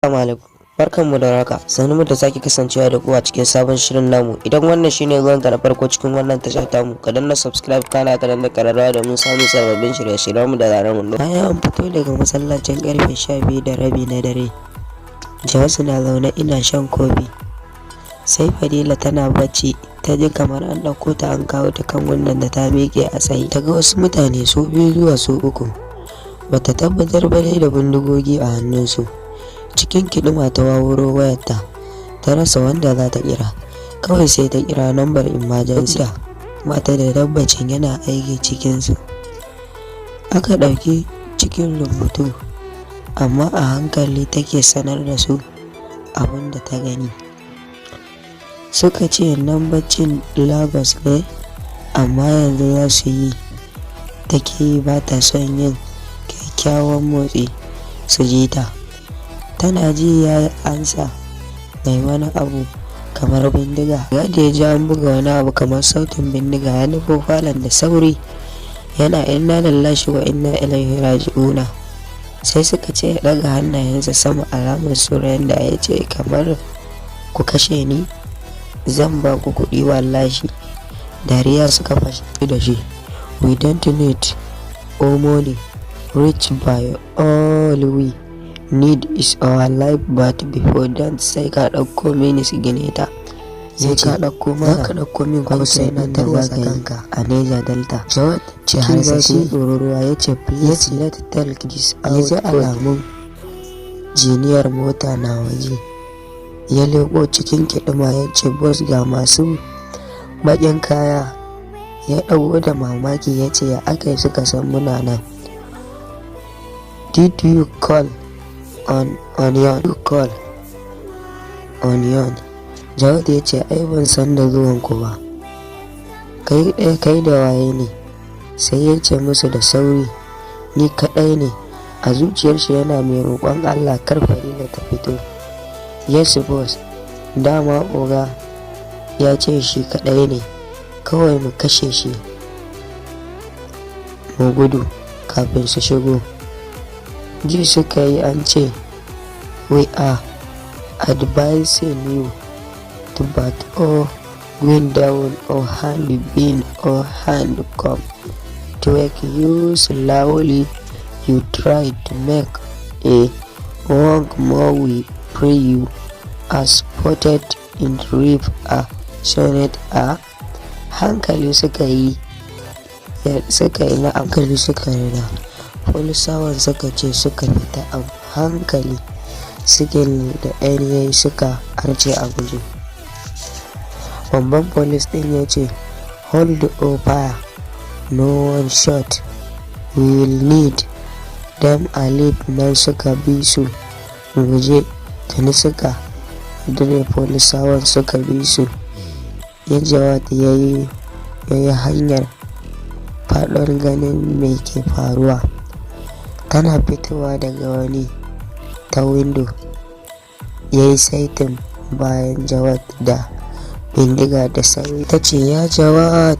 Assalamu alaikum. Barkanmu da warhaka. Sannunmu da sake kasancewa da ku a cikin sabon shirin namu. Idan wannan shine zuwanka na farko cikin wannan tasha tamu, ka danna subscribe, kana ka danna kararrawa domin samun sababbin shirye-shiryenmu da zarar mun. Bayan an fito daga masallacin karfe 12:30 na dare, Jawad na zaune ina shan kofi. Sai Fadila tana bacci ta ji kamar an ɗauko ta an kawo ta kan wannan da ta miƙe a tsaye. Ta ga wasu mutane su biyu zuwa su uku. Bata tabbatar ba dai, da bindigogi a hannunsu. Cikin kiɗima ta wawuro wayarta, ta rasa wanda za ta kira. Kawai sai ta kira lambar emergency. Bata da tabbacin yana aiki cikinsu. Aka ɗauki cikin rubutu, amma a hankali take sanar da su abin da ta gani. Suka ce nan baccin Lagos ne, amma yanzu za su yi take yi, ba ta son yin kyakkyawan motsi su ji ta. Tana ji ya ansa mai wani abu kamar bindiga. Da ya ji an buga wani abu kamar sautin bindiga, ya nufo falon da sauri yana "Inna lillahi wa inna ilaihi raji'una". Sai suka ce ya ɗaga hannayensa sama alamar surrender. Ya ce, "Kamar ku kashe ni, zan ba ku kuɗi wallahi." Dariya suka fashe da shi. "We don't need or money, rich boy. All we need is our life, but before that sai ka ɗauko mini signature, sai ka ɗauko mana, ka ɗauko min kwantai na tarwatsa kanka a Niger Delta." Jawad cikin zafi ruwa ya ce, "Please, let tell this out." Ya ji alamun jiniyar mota na waje. Ya leƙo cikin kiɗima ya ce, "Boss, ga masu baƙin kaya." Ya ɗago da mamaki ya ce, "Ya aka yi suka san muna nan? Did you call on onion? You call onion?" Jawad ya ce, "Ai ban san da zuwan ku ba. Kai ɗaya, kai da waye ne?" Sai ya ce musu da sauri, "Ni kaɗai ne." A zuciyar shi yana mai roƙon Allah kar Fadila ta fito. "Yes boss, dama oga ya ce shi kaɗai ne. Kawai mu kashe shi mu gudu kafin su shigo." Ji suka yi an ce, "We are advising you to put or gun down or hand bin or hand come to work you slowly. You try to make a wrong move, we pray you are spotted in rip a sonnet." A hankali suka yi na hankali suka rina. Polisawan suka ce suka fita a hankali sigil da ɗaya suka arce a guje. Babban police ɗin ya ce, "Hold or fire, no one shot. We will need them alive." Nan suka bi su guje. Tuni suka dire, polisawan suka bi su. Ya Jawad ya yi hanyar faɗon ganin me ke faruwa. Tana fitowa daga wani ta window, ya yi saitin bayan Jawad da bindiga. Da sauri ta ce, "Ya Jawad!"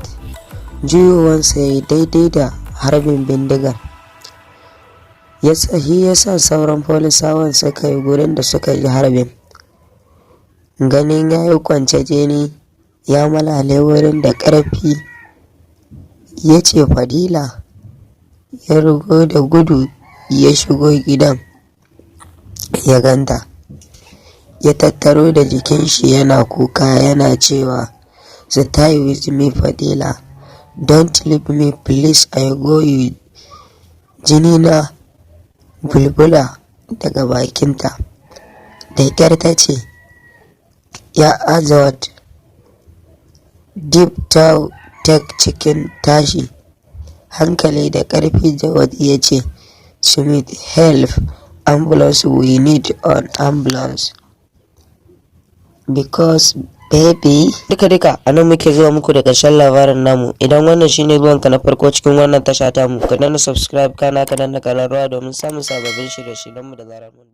Juyowansa ya yi daidai da harbin bindigar. Shi ya sa sauran polisawan suka yi gurin da suka ji harbin. Ganin ya yi kwance, jini ya malale wurin da ƙarfi, ya ce, "Fadila!" Ya rugo da gudu ya shigo gidan, ya ganta. Ya tattaro da jikin shi yana kuka yana cewa, "Stay with me, Fadila. Don't leave me, please, I go you." Jini na bulbula daga bakinta. Da ƙyar ta ce, "Ya Jawad." Deep take cikin tashi hankali da ƙarfi Jawad ya ce, "Smith, help! Ambulance! We need an ambulance because baby." Duka duka a nan muke zuwa muku da ƙarshen labarin namu. Idan wannan shine zuwanka na farko cikin wannan tasha tamu, ka danna subscribe, kana ka danna ƙararrawa domin samun sababbin shirye-shiryenmu da zarar mun